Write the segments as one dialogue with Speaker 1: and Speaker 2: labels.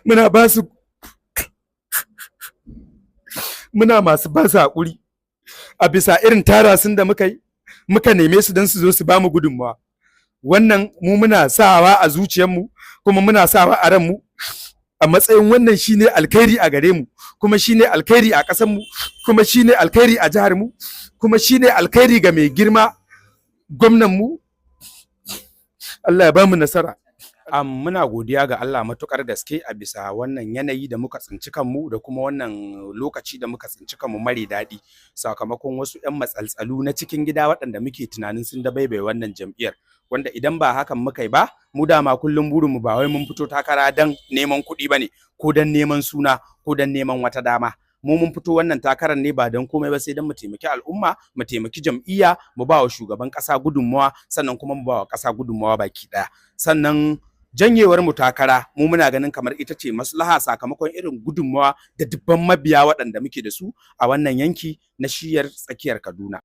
Speaker 1: Muna ba su, muna masu ba su haƙuri a bisa irin tarasun da muka yi, muka neme su don su zo su ba mu gudunmawa. Wannan mu muna sawa a zuciyarmu, kuma muna sawa a ranmu a matsayin wannan shine alkhairi a gare mu, kuma shine alkhairi a ƙasarmu, kuma shine alkhairi a jihar mu, kuma shine alkhairi ga mai girma gwamnan mu. Allah ya ba mu nasara. Muna godiya ga Allah matukar gaske a bisa wannan yanayi da muka tsinci kanmu da kuma wannan lokaci da muka tsinci kanmu mare daɗi, sakamakon wasu 'yan matsaltsalu na cikin gida waɗanda muke tunanin sun dabaibaye wannan jam'iyyar, wanda idan ba hakan muka yi ba, mu dama kullum burinmu ba wai mun fito takara don neman kuɗi ba ne, ko don neman suna, ko don neman wata dama. Mu mun fito wannan takarar ne ba don komai ba, sai don mu taimaki al'umma, mu taimaki jam'iyya, mu ba wa shugaban ƙasa gudunmawa, sannan kuma mu ba wa ƙasa gudunmawa baki ɗaya. Sannan janyewar mu takara, mu muna ganin kamar ita ce maslaha, sakamakon irin gudunmawa da dubban mabiya waɗanda muke da su a wannan yanki na shiyar tsakiyar Kaduna.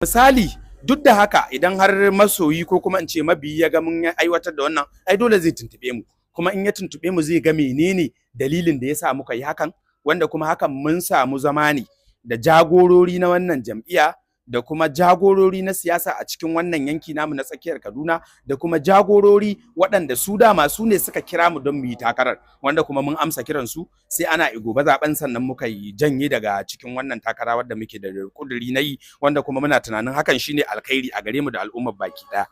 Speaker 1: Misali, duk da haka, idan har masoyi ko kuma in ce mabiyi ya ga mun aiwatar da wannan, ai dole zai tuntuɓe mu, kuma in ya tuntuɓe mu zai ga menene dalilin da ya sa muka yi hakan, wanda kuma hakan mun samu zama ne da jagorori na wannan jam'iyya, da kuma jagorori na siyasa a cikin wannan yanki namu na tsakiyar Kaduna, da kuma jagorori waɗanda su dama su ne suka kira mu don mu yi takarar, wanda kuma mun amsa kiransu. Sai ana gobe zaben sannan muka yi janye daga cikin wannan takara wadda muke da kuduri na yi, wanda kuma muna tunanin hakan shine alkhairi a gare mu da al'ummar baki ɗaya.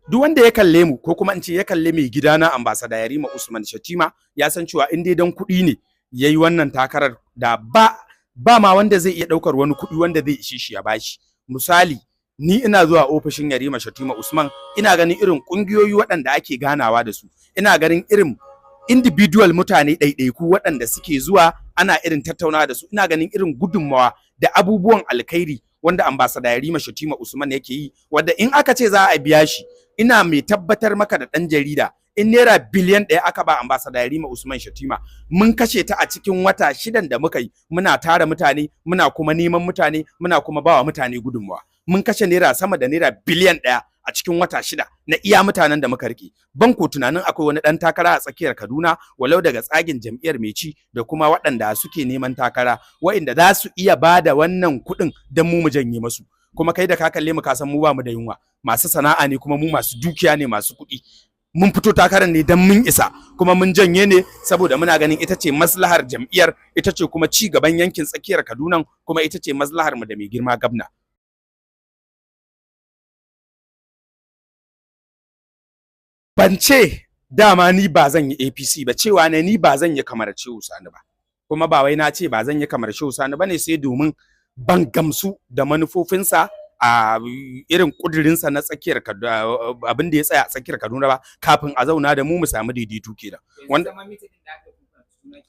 Speaker 1: Duk wanda ya kalle mu, ko kuma in ce ya kalle mai gidana Ambassador Yarima Usman Shatima, ya san cewa in dai dan kuɗi ne yayi wannan takarar, da ba ma wanda zai iya ɗaukar wani kuɗi wanda zai ishe shi ya bashi. Misali, ni ina zuwa ofishin Yarima Shatima Usman, ina ganin irin ƙungiyoyi waɗanda ake ganawa da su, ina ganin irin individual mutane ɗaiɗaiku waɗanda suke zuwa ana irin tattaunawa da su, ina ganin irin gudunmawa da abubuwan alkhairi wanda Ambassador Yarima Shatima Usman yake yi, wanda in aka ce za a biya shi, ina mai tabbatar maka da ɗan jarida, in naira biliyan 1 aka ba Ambassador Yarima Usman Shatima, mun kashe ta a cikin wata 6n da muka yi muna tara mutane, muna kuma neman mutane, muna kuma bawa mutane gudunmawa. Mun kashe naira sama da naira biliyan 1 a cikin wata 6 na iya mutanen da muka rike. Ban ko tunanin akwai wani ɗan takara a tsakiyar Kaduna, walau daga tsagin jam'iyyar mai ci da kuma waɗanda suke neman takara, waɗanda za su iya ba da wannan kuɗin don mu mu janye masu. Kuma kai da ka kalle mu, ka san mu ba mu da yunwa, masu sana'a ne, kuma mu masu dukiya ne, masu kuɗi. Mun fito takarar ne don mun isa, kuma mun janye ne saboda muna ganin ita ce maslahar jam'iyyar, ita ce kuma ci gaban yankin tsakiyar Kaduna, kuma ita ce maslahar mu da mai girma gabna. Ban ce dama ni ba zan yi APC ba, cewa ne ni ba zan yi kamar Shehu Sani ba, kuma ba wai na ce ba zan yi kamar Shehu Sani ba ne sai domin ban gamsu da manufofinsa a irin kudirinsa na tsakiyar abin da ya tsaya a tsakiyar Kaduna ba, kafin a zauna da mu mu samu daidaito kenan. Wanda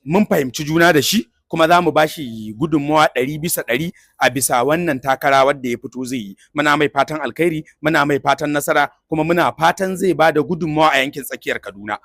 Speaker 1: mun fahimci juna da shi, kuma za mu ba shi gudunmawa 100% a bisa wannan takara wadda ya fito zai yi. Muna mai fatan alkhairi, muna mai fatan nasara, kuma muna fatan zai ba da gudunmawa a yankin tsakiyar Kaduna.